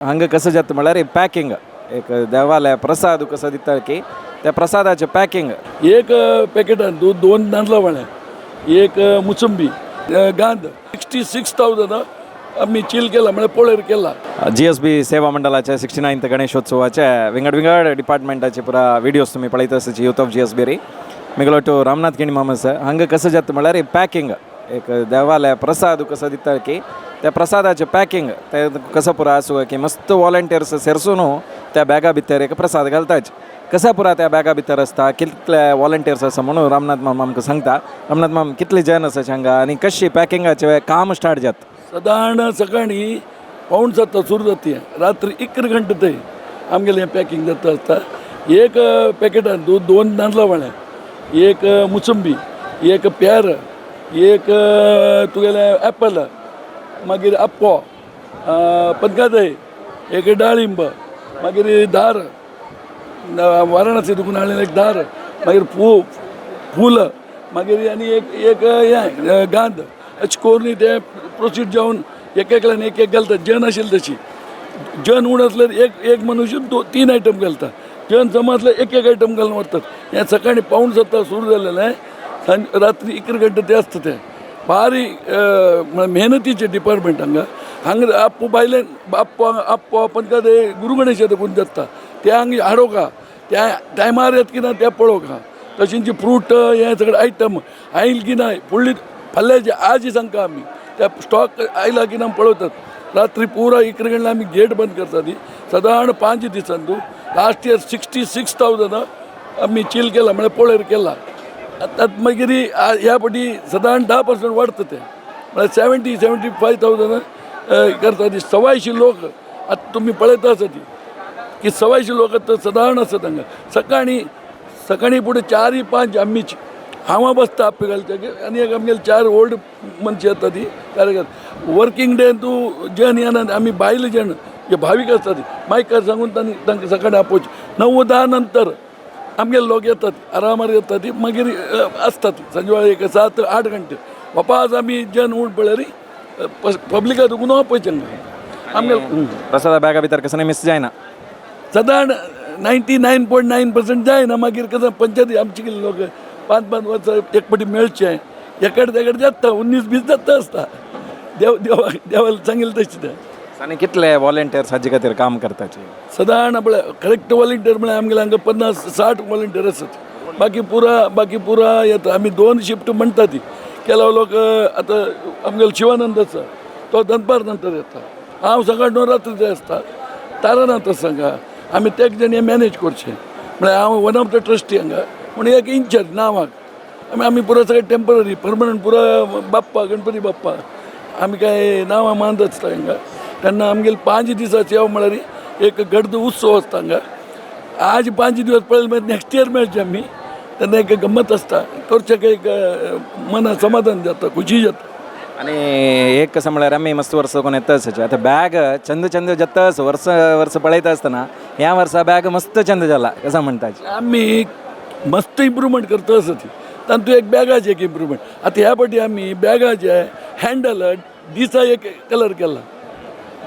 हांगा कसं जाता म्हळ्यार पॅकिंग एक देवाले प्रसाद कसो दिता की त्या प्रसादाचें पॅकिंग. एक पॅकेटान दूद, दोन नाल्ला वाळे, एक मुसंबी, गांद, 66,000 आमी चील केला, म्हळ्यार पोळेर केला. जीएसबी सेवा मंडळाच्या 69th गणेशोत्सवाच्या विंगड विंगड डिपार्टमेंटाचे पुरा व्हिडिओज तुम्ही पळयत आसाची. युथ ऑफ जीएसबी री मिगलोटू रामनाथ केणी मामा आसा. हांगा कसं जाता म्हळ्यार पॅकिंग एक देवाले प्रसाद कसो दिता की त्या प्रसादाचें पॅकिंग ते कसं पुरा आसूं की मस्त वॉलंटियर्स सेरसून त्या बॅगा भितर एक प्रसाद घालताच. कसा पुरा त्या बॅगा भितर आसता, कितले वॉलंटियर्स आसा म्हणून रामनाथ मामा आमकां सांगता. रामनाथ माम, कितले जण आसा हांगा आनी कशी पॅकिंगाचें काम स्टार्ट जाता? सादारण सकाळी 6:45 सुरू जाता, रात्री 11 घंटे ते आमगेलें पॅकिंग जाता आसता. एक पॅकेटान दूद, दोन नाल्ला वाळे, एक मुसंबी, एक पेर, एक तुगेलें एप्पल, मागीर आप्पो, पदकादय, एक डाळिंब, मागीर दार, वाराणसी दुखून हाडलें एक दार, मागीर फूल, मागीर आनी एक एक हें गांद. अशें करून ते प्रोसीड जावन एक एकल्यान एक एक घालता. जन आशिल्ले तशी, जन उण आसल्यार एक एक मनुष्य दो तीन आयटम घालता, जन जमा आसल्यार एक एक आयटम घालून व्हरतात. हें सकाळी 6:45 सुरू जालेलें, सांज रात्री 11 घंटे ते आसता. ते भारी म्हळ्यार मेहनतीचें डिपार्टमेंट हांगा. हांगा आप्पो बायल्यान आप्पो आप्पो पण ते गुरू गणेश येता जाता ते हांगा हाडोवका, त्या टायमार येत की ना ते पळोवका. तशेंच फ्रूट हें सगळें आयटम आयल की ना, फुडली फाल्यांचे आज सांगता आमी त्या स्टॉक आयला की ना पळयतात. रात्री पुरा 11 घंटे आमी गेट बंद करता. ती सादारण 5 दिसान तूं लास्ट इयर 66,000 आमी चील केला, म्हळ्यार पोळेर केला. आतां मागीर ह्या फावटी सादारण 10% वाडटा तें, म्हळ्यार 70-75 थावजंड करता. ती 125 लोक आतां तुमी पळयता आसा ती की 125 लोक आतां सादारण आसात हांगा. सकाळी सकाळी फुडें 4-5 आमीच हांव बसता आप्पे घालच्या आनी एक आमगेले चार ओल्ड मनशां येता ती कार्यकर्ते. वर्कींग डे तूं जन येना, आमी बायल जण जे भावीक आसता ती मायकार सांगून तांणी तांकां सकाळी आपोवचें. 9-10 नंतर आमगेले लोक येतात, आरामार येतात ती, मागीर आसतात सांजवेळा एक 7-8 घंटे वापास आमी जन उण पळयरी पब्लिका दुखून आपयचें आमगेले. प्रसादा बॅगा भितर कसं मिस जायना? सादारण 99.9% जायना. मागीर कसं पंचायती आमची कितें लोक पांच पांच वर्सां एक फावटी मेळचें, एकडे तेकडे जाता, 19-20 जाता आसता. देव देवा देवाला सांगेल तशें तें. आनी कितले वॉलंटियर्स हाजे खातीर काम करताचे? सादारण आपल्या करेक्ट वॉलंटियर म्हळ्यार आमगेले हांगा 50-60 वॉलंटियर आसात. बाकी पुरा येता. आमी दोन शिफ्ट म्हणटा ती केला लोक. आतां आमगेलो शिवानंद आसा, तो दनपार नंतर येता, हांव सकाळ 9 रात्री आसता. तारानाथ आसा हांगा. आमी तेग जाण हें मॅनेज करचें, म्हळ्यार हांव वन ऑफ the trustee हांगा, पूण एक इन्चार्ज नांवाक. आमी आमी पुरा सगळे टेंपररी, परमनंट पुरा बाप्पा, गणपती बाप्पा आमी काय नांवां मानत आसता हांगा. तेन्ना आमगेले 5 दिसाचे येव म्हळ्यार एक गर्द उत्सव आसता हांगा. आज 5 दिवस पळयले मागीर नेक्स्ट इयर मेळचे आमी, तेन्ना एक गम्मत आसता करचें, एक मना समाधान जाता, खुशी जाता. आनी एक कसं म्हळ्यार आमी मस्त वर्सां कोण येता आसाचे, आतां बॅग चंद चंद जाता आसा. वर्स वर्स पळयता आसतना ह्या वर्सा बॅग मस्त चंद जाला, कसं म्हणटा? आमी मस्त इम्प्रुवमेंट करता आसा ती, तातूंत एक बॅगाचें एक इम्प्रुवमेंट. आतां ह्या फावटी आमी बॅगाचे हँडल दिसा एक कलर केला.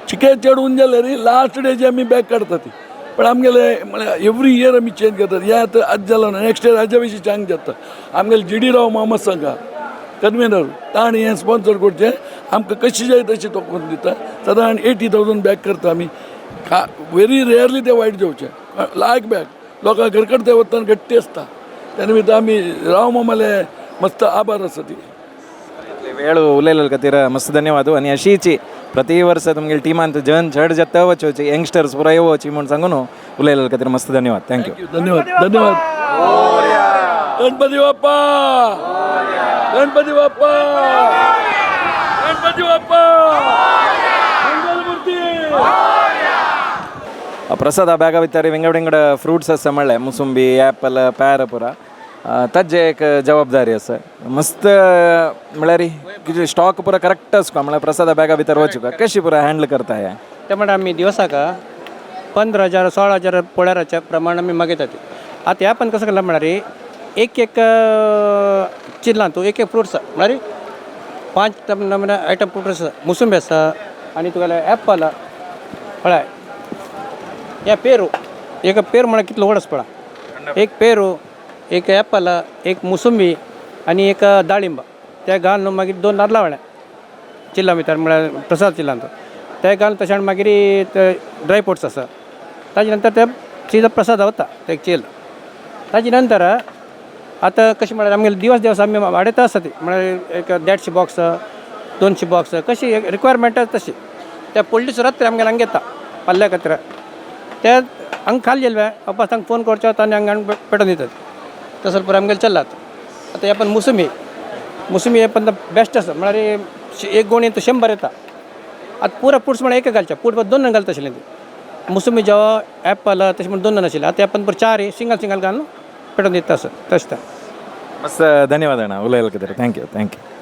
चिके चडून जाल्यार लास्ट डे आमी बॅग काडटा ती, पण आमगेले म्हळ्यार एवरी इयर आमी चेंज करतात. हे आतां आज जालो ना, नेक्स्ट इयर हाज्या बेशी चांग जाता. आमगेले जी डी राव मामा सांगा कन्वेनर, ताणें हें स्पॉन्सर करचें, आमकां कशी जाय तशी तो करून दिता. सादारण 80,000 बॅग करता आमी. खा व्हेरी रेअरली ते वायट जावचे. लायक बॅग लोकांक घरकडे ते वतना घट्टी आसता. त्या निमित्त आमी राव मामाले मस्त आभार आसा ती. वेळ उलयलेल खातीर मस्त धन्यवाद. आनी अशीच प्रति वर्स तुमगेले टिमान जन चड जाता वचोची, यंगस्टर्स पुरा येवची म्हूण सांगून उलयलेल खातीर मस्त धन्यवाद. Thank you. धन्यवाद, धन्यवाद. गणपती बाप्पा, गणपती बाप्पा, गणपती बाप्पा, मंगलमूर्ती. प्रसाद बॅगा भितर विंगड विंगड फ्रुट्स आसा, म्हणलें मुसुंबी, ॲपल, पेर पुरा. ताजे एक जबाबदारी आसा मस्त, म्हळ्यार कितें स्टॉक पुरा करेक्ट आसता, म्हळ्यार प्रसादा बॅगा भितर वचूंक कशी पुरा हँडल करता हे? ते म्हणल्यार आमी दिवसाक 15,000, 16,000 पोळ्याराच्या प्रमाण आमी मागयतात. आतां ह्या पण कसं केलां म्हळ्यार एक एक चिल्लां तूं एक एक फ्रुट्स, म्हळ्यार पांच नमुने आयटम फ्रुट्स आसा. मोसंबी आसा आनी तुगेलें एप्पल, पळय. हे पेरू, एक पेरू म्हळ्यार कितलो व्हड आसा पळय, एक पेरू, एक एप्पल, एक मोसंबी आनी एक दाळिंब ते घालून न्हू मागीर दोन नाल्ला वाड्या चिल्ला भितर, म्हळ्यार प्रसाद चिल्लान तो ते घालून तशें मागीर ते ड्राय फ्रुट्स आसा. ताजे नंतर ते सीधा प्रसाद वता ते चील. ताजे नंतर आतां कशें म्हळ्यार आमगेले दिवस दिवस आमी वाडयता आसता ती, म्हळ्यार एक 150 बॉक्स, 200 बॉक्स, कशी एक रिक्वायरमेंट आसा तशी. त्या पडली सुरात आमगेले हांगा येता पल्ल्या खातीर, ते हांगा खाली गेले वापस तांकां फोन करचो आनी हांगा हाडून पेटोवन दितात. तसो पुरो आमगेलें चल्लात. आतां हे पण मोसुंबी, मोसुंबी हे पण बेस्ट आसा, म्हळ्यार एक गोणी तो 100 येता. आतां पुरो फ्रुट्स म्हळ्यार एक घालचे पूट दोन घालता आशिल्लें ती मोसुंबी जेव्हा एप्पल तशें म्हण दोन आशिल्लें. आतां एप्पल पुरो चार सिंगल सिंगल घालून पेटोवन दिता आसा तशें. मस्त, धन्यवाद अण्णा उलयला खातीर. Thank you, thank you.